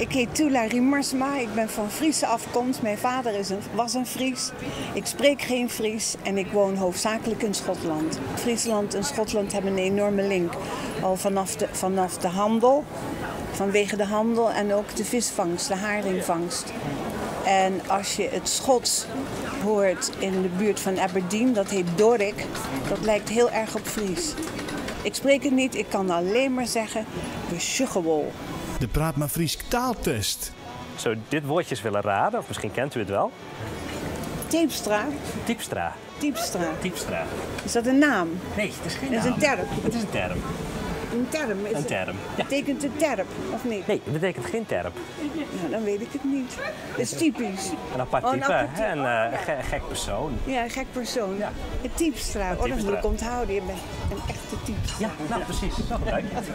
Ik heet Tula Riemersma, ik ben van Friese afkomst. Mijn vader is een, was een Fries. Ik spreek geen Fries en ik woon hoofdzakelijk in Schotland. Friesland en Schotland hebben een enorme link. Al vanaf de, vanaf de handel, vanwege de handel en ook de visvangst, de haringvangst. En als je het Schots hoort in de buurt van Aberdeen, dat heet Doric, dat lijkt heel erg op Fries. Ik spreek het niet, ik kan alleen maar zeggen, we sjogge wol. De Praat mar Frysk taaltest. Zo dit woordje eens willen raden, of misschien kent u het wel. Teepstra. Typstra. Typstra. Typstra. Is dat een naam? Nee, het is geen Dat is naam. een term. Het is een term. Een term? Is Een het- term, ja. Betekent een terp, of niet? Nee, het betekent geen terp. Nou, dan weet ik het niet. Het is typisch. Een apart Oh, een type, apart hè? type. Een gek persoon. Ja, een gek persoon. Ja. Een typstra. Oh, dat moet typstra. ik onthouden. Je bent een echte typstra. Ja, nou precies. Zo gebruik je het.